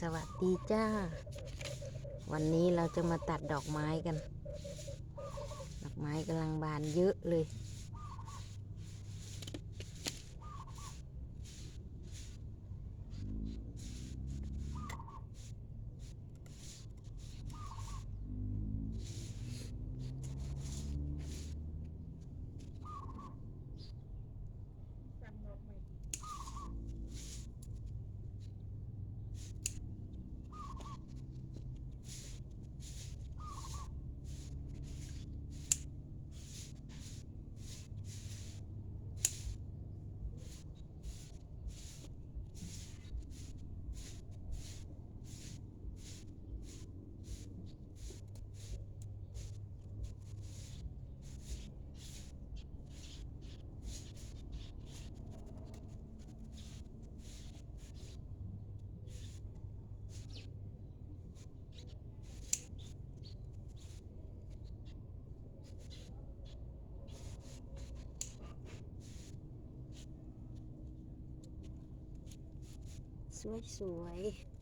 สวัสดีจ้า วันนี้เราจะมาตัดดอกไม้กัน ดอกไม้กำลังบานเยอะเลย สวยๆ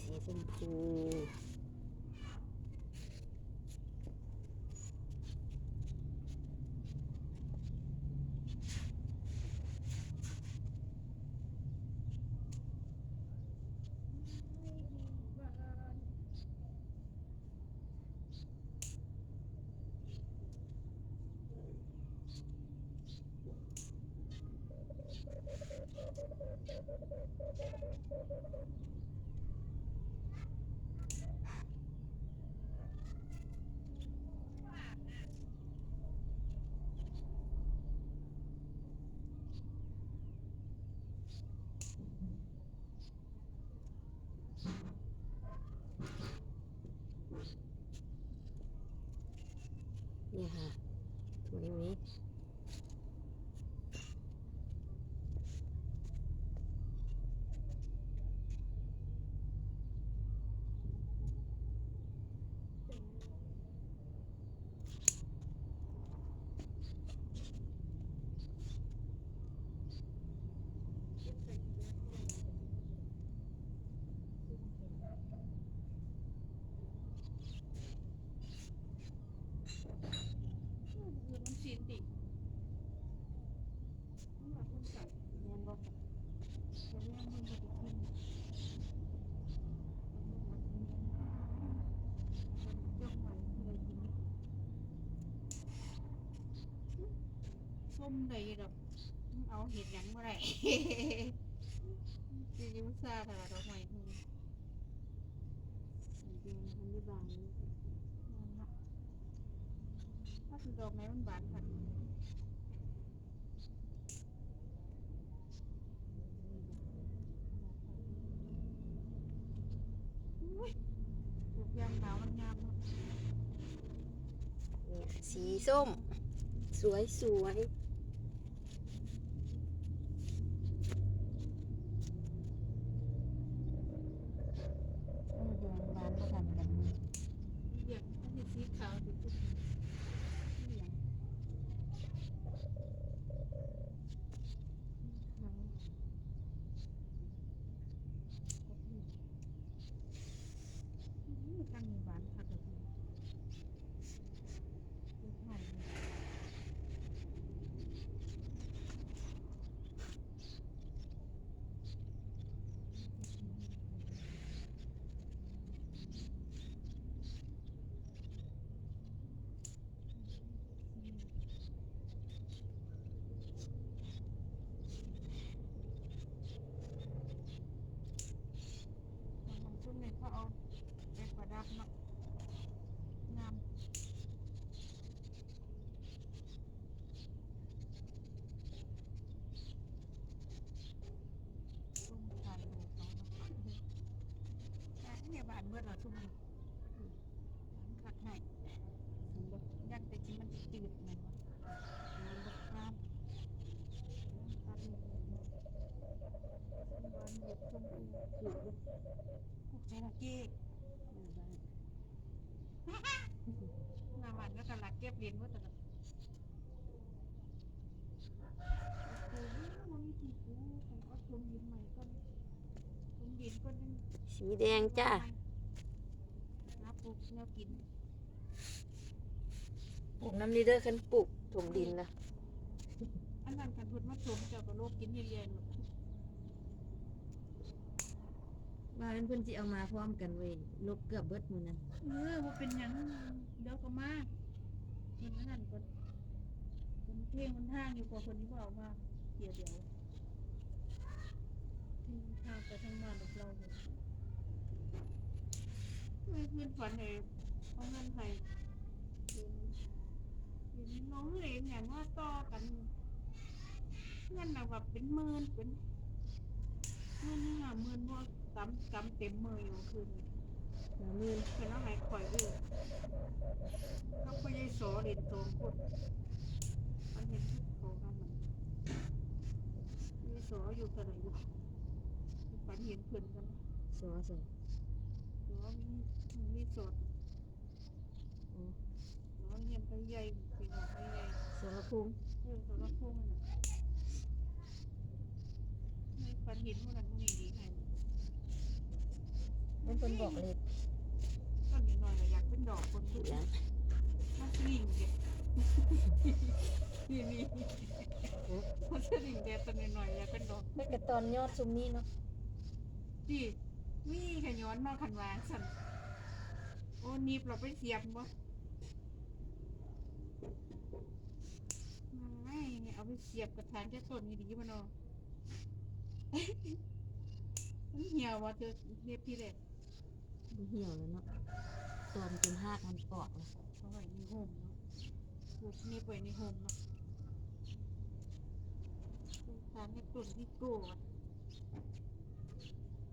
สีชมพู เนี่ยค่ะ ตรงนี้ ส้มได้อยู่ดอก เอาเฮ็ดหยังบ่ได้ สิอยู่ซ่าถ้าดอกไม้ อืม มันได้บาน นั่นล่ะ ດອກໄມ້ມັນບານຄັກ. ອຸ້ຍ ປູກຍາມໜາວມັນງາມເນາະ. ນີ້ ສີສົ້ມ ສວຍໆ. ເອີ ແດງບານບໍ່ທັນກັນ. ເອີ ອັນນີ້ສີຂາວ ສີຂາວ. ອື້ ທາງນີ້ບານຄັກເດ. ຂອງຊຸມນີ້ເຂົາເອົາໄປປະດັບເນາະ ງາມ. ຊຸມຖ່າຍຮູບເອົາເນາະ ແມ່ບ້ານເບິດລະຊຸມນີ້. ຄັກໃຫ້ ຍັງແຕ່ກິນມັນຈືດແມ່ນບໍ່? ມັນບໍ່ງາມ ຕັດນີ້ ມັນເຮັດຊົມພູ ປູກຢູ່ ປູກໃສ່ລະເກ ໜ້າບ້ານ ໜ້າບ້ານກໍຕະຫຼາດເກັບເຫຼັນໝົດຕະຫຼາດ. ໂອ້ໂຫ ບໍ່ມີທີ່ປູກ ຕ້ອງເອົາຖົມດິນໃໝ່ກ່ອນ ຖົມດິນກ່ອນຈັ່ງ ສີແດງຈ້າ ຫາປູກແນວກິນ. ປູກນຳນີ້ເດີ ຄັນປູກຖົມດິນນະ. ອັນນັ້ນຄັນເພິ່ນມາຖົມ ເຈົ້າກໍໂລກກິນເລື້ອຍໆໂລດ. ວ່າແມ່ນເພິ່ນຊິເອົາມາພ້ອມກັນເວີຍ ລົກເກືອບເບິດມື້ນັ້ນ. ເອີ ບໍ່ເປັນຫຍັງ ດຽວກໍມາ ເພິ່ນອັນນັ້ນກ່ອນ ເພິ່ນເພງຫົນທາງຢູ່ ກວ່າເພິ່ນຊິບໍ່ເອົາມາເທື່ອດຽວ ເພງຫົນທາງໄປທາງບ້ານລາວ. ເອີ ຄືນຝັນໃຫ້ເອົາເງິນໃຫ້ ເຫັນ ເຫັນນ້ອງເຫັນຫຍັງມາຕໍ່ກັນ ເງິນນະວ່າເປັນໝື່ນ ເປັນໝື່ນ ຫ້າໝື່ນບໍ່ ກຳ ກຳເຕັມມືຢູ່ຄືນນີ້ ຫ້າໝື່ນ ເພິ່ນເອົາໃຫ້ຂ້ອຍເອີ ກັບພໍ່ໃຫຍ່ສໍເຫຼັ້ນສອງຄົນ ມັນເຫັນຂອງນຳມັນ ມີສໍຢູ່ເທົ່າໃດຢູ່ ຝັນເຫັນເພິ່ນກັນ ສໍໃສ ອໍ ມີ ມີສອດ. ໂອ້ ໂອ້ ຮຽນໄປໃຫຍ່ ໄປນອກໄປໃຫຍ່ ສະລະພູມ ເອີ ສະລະພູມຫັ້ນນະ ໃນຝັນເຫັນມື້ນັ້ນມື້ນີ້ດີໃຫ້ ມັນເພິ່ນບອກເລກ ຕອນນ້ອຍໆ ກໍຢາກເປັນດອກຄົນ ຫຍັງ ມັນສະລິງແທ້ ນີ້ໆ ມັນສະລິງແທ້ ຕອນນ້ອຍໆ ຢາກເປັນດອກ ມັນກໍຕອນຍອດຊຸມນີ້ເນາະ ຕິ ມີຂະຍ້ອນເນາະ ຄັນວ່າຊັ້ນ. ໂອ້ ໜີບແລ້ວໄປສຽບບໍ່? ໄມ້ ເອົາໄປສຽບກະຖາງຈັກຕົ້ນນີ້ດີບໍ່ເນາະ? ມັນຫ່ຽວບໍ່? ເທີໜຽບທີແລກ ບໍ່ຫ່ຽວແລ້ວເນາະ ຕອນຈົນຮາກມັນອອກແລ້ວ ເອົາໄວ້ໃນຮົ່ມເນາະ ປູກໜີບໄວ້ໃນຮົ່ມເນາະ ກະຖາງຈັກຕົ້ນດີກວ່າ.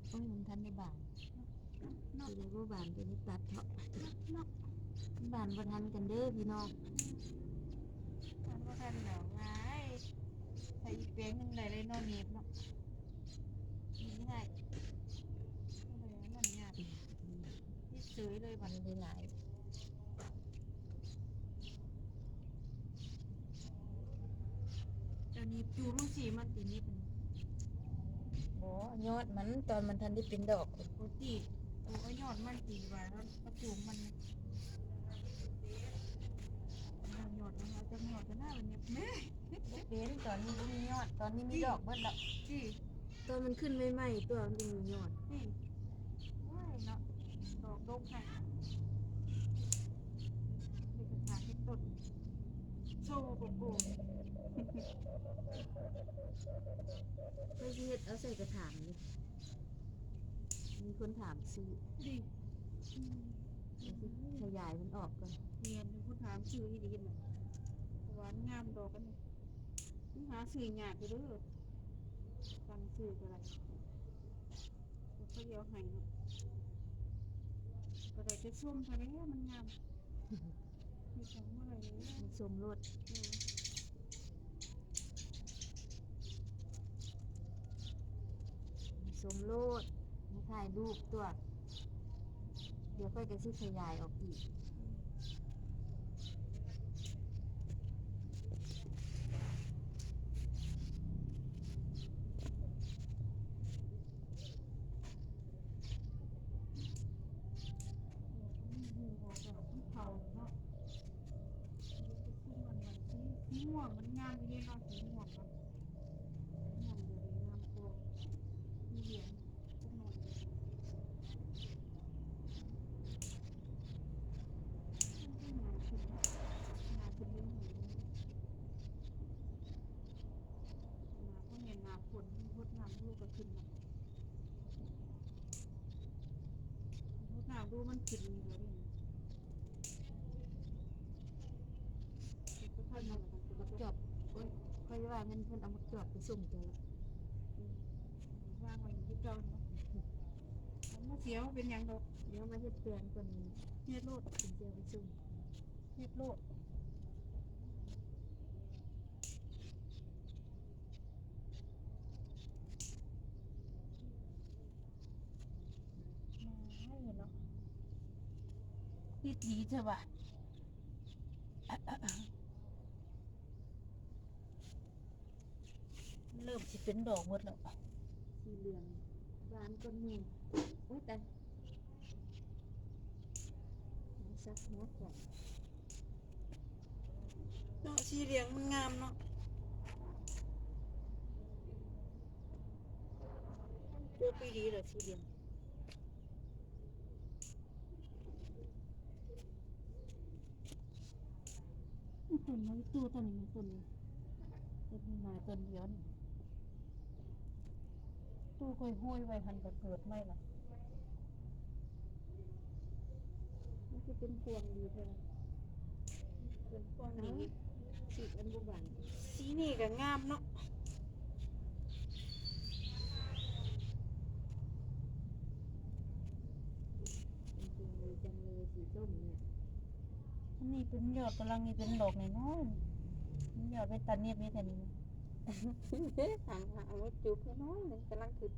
ໂອ້ຍ ມັນທັນໄດ້ບານ ເນາະ ຊິໄດ້ບໍ່ບານ ຈະໄດ້ຕັດເທາະ ເນາະ ບານບໍ່ທັນກັນເດີພີ່ນ້ອງ ບານບໍ່ທັນແລ້ວ ຫວາຍ ໃສ່ອີກແປງໜຶ່ງໄດ້ເລີຍເນາະ ໜີບເນາະ ໜີບໃຫ້ ມັນຍາກ ເຮັດເສີຍເລີຍ ບາດນີ້ຫຼາຍ. ເຈົ້ານີ້ຈູລົງຊີ້ມັນຕິ ນີ້ເປັນ ບໍ່ ຍອດມັນ ຕອນມັນທັນໄດ້ເປັນດອກ ໂອ້ຕິ ໂອ້ ເອົາຍອດມັນຕິ ວ່າເອົາຈູມັນ ເອົາຍອດມັນ ເອົາຈັກຍອດກັນນະ ບັດນີ້ ບໍ່ເປັນ ຕອນນີ້ບໍ່ມີຍອດ ຕອນນີ້ມີດອກເບິດແລ້ວ ຕິ ຕອນມັນຂຶ້ນໃໝ່ໆ ຕົວະ ມັນຈະມີຍອດ ຕິ ໂອ້ຍເນາະ ດອກດົກໃຫ້ ເຮັດກະຖາງເຮັດຕົ້ນ ໂຊໂກໂກ້ ເພິ່ນຊິເຮັດເອົາໃສ່ກະຖາງເດ້ ມີຄົນຖາມຊື້ ດີ ອືມ ດຽວຊິຂະຫຍາຍມັນອອກກ່ອນ ແມ່ນ ມີຄົນຖາມຊື້ອີ່ຫຼີນະ. ຫວານງາມດອກອັນນີ້ ມັນຫາຊື້ຍາກຢູ່ເດີ ສັ່ງຊື້ກໍໄດ້ ເຂົາເຈົ້າເອົາໃຫ້ເນາະ ກໍໄດ້ແຕ່ຊົມເທົ່ານັ້ນແຫຼະ ມັນງາມ ເຮັດຫຍັງບໍ່ໄດ້ເລີຍ ຊົມໂລດ ເອີ ຊົມໂລດ ມາຖ່າຍຮູບຕົວະ ດຽວຂ້ອຍກໍຊິຂະຫຍາຍອອກອີກ. ເຂົາເນາະ ສີມ່ວງມັນງາມຢູ່ເດເນາະ ສີມ່ວງເນາະ ມ່ວງດຽວນີ້ງາມກວ່າ ມີເຫຼືອງຈັກໜ້ອຍ ມັນກໍງາມຂຶ້ນ ງາມຂຶ້ນເລື້ອຍໆ ໜ້າກໍແມ່ນໜ້າຝົນ ຫົດນ້ຳດູກໍຂຶ້ນເນາະ ຫົດນ້ຳດູມັນຂຶ້ນເລີຍນີ້ ບັກຈອບ ໂອ້ຍ ຂ້ອຍວ່າແມ່ນເພິ່ນເອົາບັກຈອບໄປສົ່ງເຈົ້າລະ ວາງໄວ້ຢູ່ທີ່ເກົ່າເນາະ ເອົາມາເສຍບໍ່ເປັນຫຍັງດອກ ດຽວມາເຮັດແປງກ່ອນ ເຮັດໂລດ ເພິ່ນຊິເອົາໄປສົ່ງ ເຮັດໂລດ ເນາະ ເຮັດດີແທ້ຫວາ ເລີ່ມຊິເປັນດອກໝົດແລ້ວ ສີເຫຼືອງບານກ່ອນໝູ່ ໂອ້ຍຕາຍ ສັກຫົວຂອງ ເນາະ ສີເຫຼືອງມັນງາມເນາະ ໂອ້ ປີນີ້ລະສີເຫຼືອງ ຕົ້ນໄມ້ຕູ້ຕົວນີ້ ຕົ້ນນີ້ ຕົ້ນໄມ້ຕົວດຽວນີ້ ຕູ້ຂ້ອຍໂຮຍໄວ້ຫັ້ນກໍເກີດໃໝ່ລະ ມັນຄືເປັນພວງດີແທ້ ເປັນພວງດີ ສີອັນບໍ່ບານ ສີນີ້ກໍງາມເນາະ ເປັນພວງດີຈັງເລີຍ ສີສົ້ມນີ້ ອັນນີ້ເປັນຍອດກຳລັງ ນີ້ເປັນດອກນ້ອຍໆ ມັນຍອດໄປຕັດເນັບໄວ້ແຖວນີ້ ທາງຫາເອົາໄວ້ຈຸກນ້ອຍໆ ກຳລັງຂຶ້ນ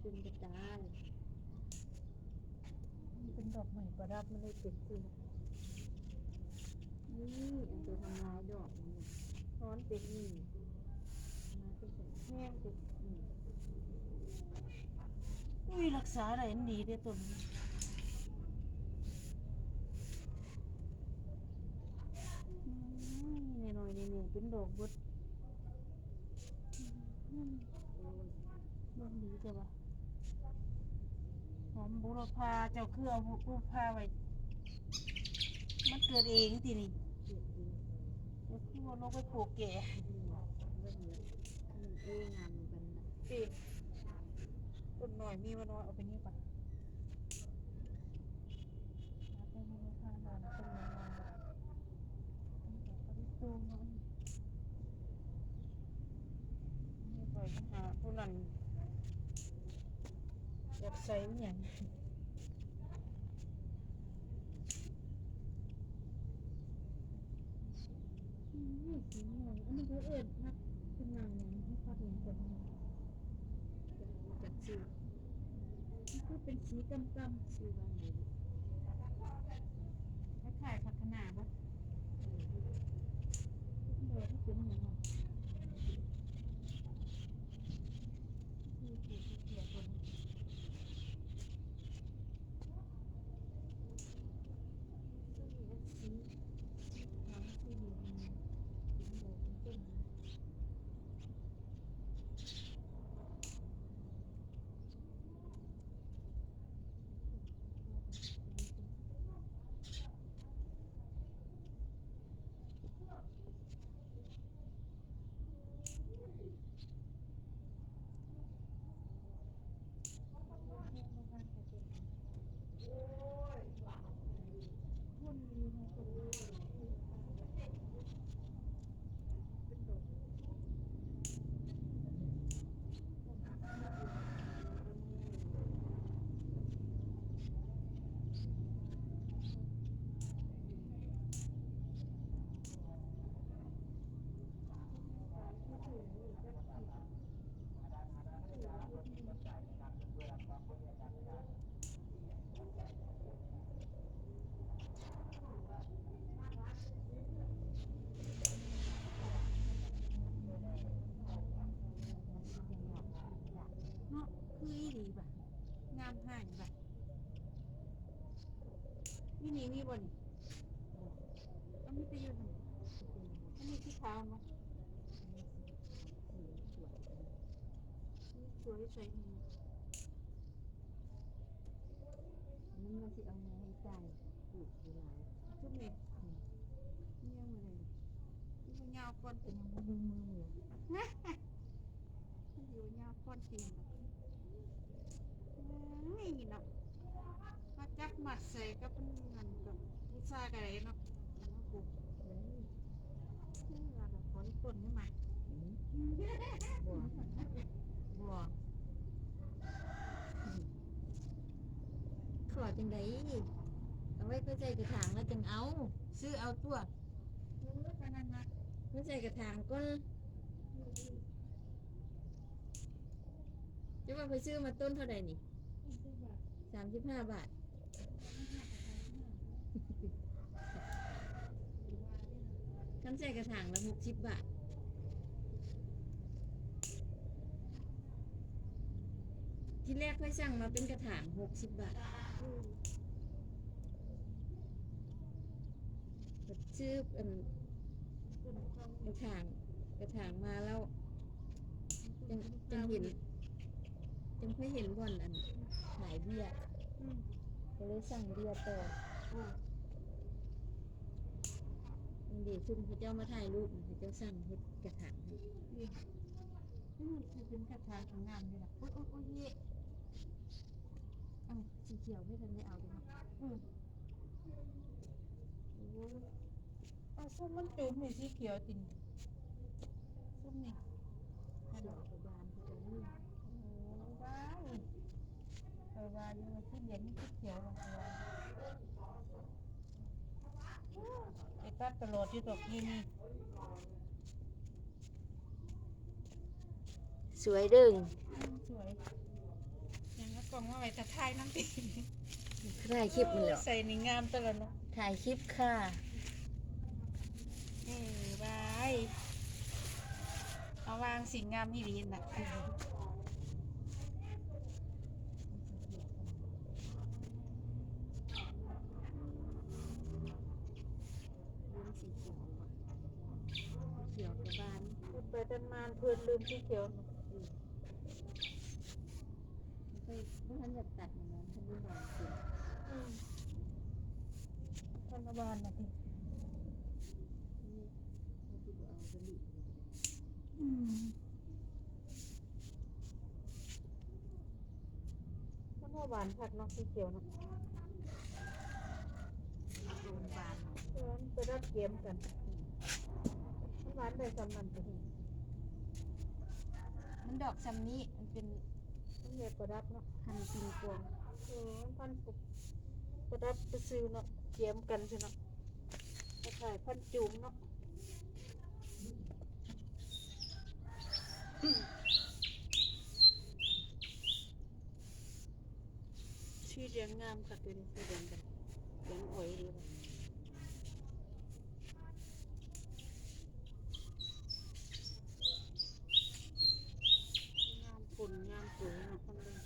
ເປັນກະຕ່າຍ ມັນເປັນດອກໄມ້ປະດັບ ມັນເລີຍເປັນຄື ນີ້ ອັນຕົວທຳລາຍດອກນີ້ ຊ້ອນເປັນນີ້ ມາເປັນແຫ້ງເປັນນີ້ ອຸ້ຍ ລັກສາໄດ້ອັນດີເດ້ຕົ້ນນີ້ ອືມ ນ້ອຍໆ ນີ້ເປັນດອກເບິດ. ອືມ ດອກດີແທ້ວ່າ ຫອມບູລະພາ ເຈົ້າຄືເອົາບູລະພາໄວ້ ມັນເກີດເອງຕິນີ້ ເກີດເອງ ກໍຄືວ່າລົງໄປປູກແກ່ ອືມ ເບິ່ງເລີຍ ອືມ ເອີ ງາມນຳກັນນະ ຕິ ຕົ້ນນ້ອຍມີບໍ່ເນາະ ເອົາໄປນີ້ກ່ອນ. ນີ້ຂ້ອຍໄປຫາຜູ້ນັ້ນ ຢາກໃສ່ອີ່ຫຍັງ ອືມ ສີມ່ວງ ອັນນີ້ເຂົາເອີ້ນຜັກ ເພິ່ນວ່າຫຍັງ ຜັກຫຍັງກໍໄດ້ ຈັກຊື່ ມັນຄືເປັນສີກຳໆ ຊື່ວ່າຫຍັງ ຄ້າຍໆ ຜັກຄະນ້າບໍ່ ເອີ ມັນເປັນຫຍັງຫວະ ຄືເກດເກດຕົວນີ້ ຄືອີ່ຫຼີບາດ ງາມແຮງບາດ. ຢູ່ນີ້ມີບໍ່ນີ້? ບໍ່ ມັນມີແຕ່ຢູ່ນັ້ນ. ອັນນີ້ສີຂາວບໍ່? ສວຍ ສວຍໃສ່ນີ້. ອັນນັ້ນວ່າຊິເອົາເມືອໃຫ້ອີ່ຕາຍປູກຫຼາຍໆ. ຈຸດນີ້ ອືມ ຍັງບໍ່ໄດ້ ມັນຍາວກ່ອນ ເປັນຫຍັງບໍ່ມື ມືເມືອ ມັນຢູ່ຍາວກ່ອນຕີນ. ເອີຍເນາະ ມາຈັບມັດໃສ່ກັບອັນນັ້ນກໍບູຊາກໍໄດ້ເນາະ. ເອີ ຄືວ່າລະຂໍອີກຄົນໜຶ່ງມາ. ອືມ ບໍ່ ບໍ່ ຂໍຈັ່ງໃດ? ເອົາໄວ້ເພື່ອໃສ່ກະຖາງແລ້ວຈັ່ງເອົາ ຊື້ເອົາຕົວະ. ເອີ ກໍນັ້ນລະ ເພື່ອໃສ່ກະຖາງກ່ອນ. ເອີ ເຈົ້າວ່າຂ້ອຍຊື້ມາຕົ້ນເທົ່າໃດນີ້? ສາມສິບຫ້າບາດ. ຄັນໃສ່ກະຖາງລະຫົກສິບບາດ. ທີແລກຂ້ອຍສັ່ງມາເປັນກະຖາງຫົກສິບບາດ. ອືມ ຊື້ອັນກະຖາງ ກະຖາງມາແລ້ວ ຈັ່ງ ຈັ່ງເຫັນ ຈັ່ງຄ່ອຍເຫັນບ່ອນອັນຂາຍເບ້ຍ. ອືມ ກໍເລີຍສັ່ງເບ້ຍຕໍ່. ໂອ້ ອັນນີ້ຊຸມເຂົາເຈົ້າມາຖ່າຍຮູບ ເຂົາເຈົ້າສັ່ງເຮັດກະຖາງໃຫ້. ນີ້ ອືມ ຄືເປັນກະຖາງງາມຢູ່ນະ. ໂອ້ຍ ໂອ້ຍ ໂອ້ຍ ເຍ ເອີ ສີຂຽວບໍ່ທັນໄດ້ເອົາເດ້. ອືມ ໂອ້ ເອົາ ຊຸມມັນຈຸ່ມນີ້ສີຂຽວຕິ ຊຸມນີ້. ອັນດອກກະບານຄືກັນນີ້. ໂອ້ ວ້າວ ຂ້ອຍວ່າຢູ່ວ່າສີເຫຼືອງ ສີຂຽວວ່າ ໄປຕັດຕະຫຼອດຢູ່ດອກນີ້ ນີ້. ສວຍເດີ້. ອືມ ສວຍ. ຍັງເອົາກ້ອງມາໄວ້ຖ້າຖ່າຍນຳຕິ ຖ່າຍຄລິບນີ້ແຫຼະ. ໂອ້ ໃສ່ນີ້ງາມຕະຫຼອດເນາະ. ຖ່າຍຄລິບຄ່ະ. ເອີ ບາຍ. ເອົາວາງສີງາມອີ່ຫຼີນະ. ເລື່ອງສີຂຽວ ຂຽວກະບານ ຕັດໄປຕັດມາເພິ່ນລືມສີຂຽວ. ອືມ ຂ້ອຍບໍ່ທັນຢາກຕັດນະ ມັນທັນໄດ້ບານຂຶ້ນ. ອືມ ທັນໄດ້ບານນະຕິ. ນີ້ ມັນຊິບໍ່ເອົາກະດິ. ອືມ ມັນຫວານຄັກເນາະ ສີຂຽວເນາະ. ໂດນບານ ເອີ ມັນໄປດັບແກ້ມກັນ. ມັນຫວານໄດ້ສ່ຳນັ້ນຕິ. ມັນດອກສ່ຳນີ້ ມັນເປັນ ມັນເຮັດປະດັບເນາະ ພັນປິງປອງ. ເອີ ມັນພັນປະດັບຊື່ໆເນາະ ແກ້ມກັນຊື່ເນາະ. ຄ້າຍໆພັນຈູມເນາະ. ສີເຫຼືອງງາມຄັກເດ ສີເຫຼືອງກັນ ເຫຼືອງອ້ອຍເດ. ຍາມຝົນຍາມຝົນເນາະ ມັນເລີຍ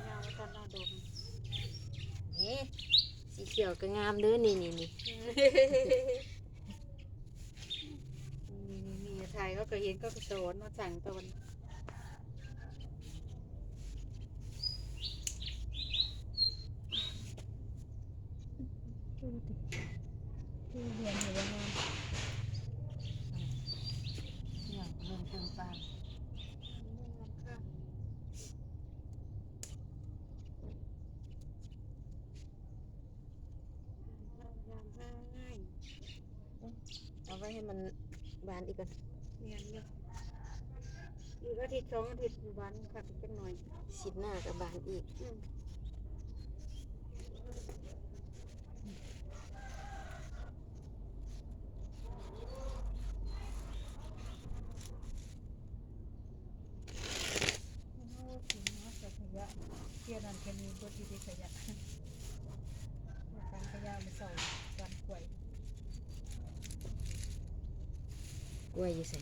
ຍາວຂະໜາດດອກ. ເອີ ສີຂຽວກໍງາມເດີ ນີ້ ນີ້ ນີ້. ນີ້ໆໆ ຖ່າຍເຂົາກໍເຫັນ ເຂົາກໍສອນມາສັ່ງຕອນ. ດູຕິ ດູເຮືອນຢູ່ບໍ່ງາມ. ນີ້ເລີ່ມເປັນປ່າ. ເອົາໄວ້ໃຫ້ມັນບານອີກກ່ອນ. ແມ່ນຢູ່ ອີກອາທິດສອງອາທິດບານຄັກອີກຈັກໜ່ອຍ. ອາທິດໜ້າກໍບານອີກ. ອືມ. ໂອ້ ຂະຫຍະ ເທື່ອນັ້ນເພິ່ນມີເບິດຢູ່ເດ້ ຂະຫຍະ ຖັງຂະຫຍະມື້ເຊົ້າ ການຂ ກ້ວຍຢູ່ໃສ?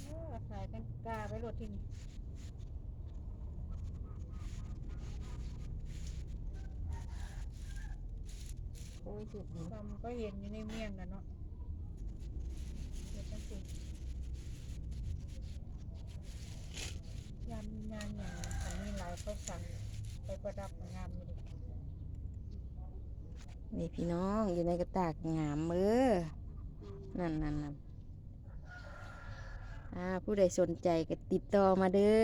ເອີ ຂາຍແຕ່ງກາໄປໂລດທີ່ນີ້. ໂອ້ຍ ສຸກນີ້ ສ່ຳກໍເຫັນຢູ່ໃນເມຍງນະເນາະ. ເຮັດຈັ່ງຊີ້ ຍາມມີງານຫຍັງ ຄັນມີຫຼາຍເຂົາສັ່ງໄປປະດັບ ງາມຢູ່ເດ. ນີ້ພີ່ນ້ອງ ຢູ່ໃນກະຕ່າກະງາມເອີ. ນັ້ນໆໆ ອ່າ ຜູ້ໃດສົນໃຈກໍຕິດຕໍ່ມາເດີ.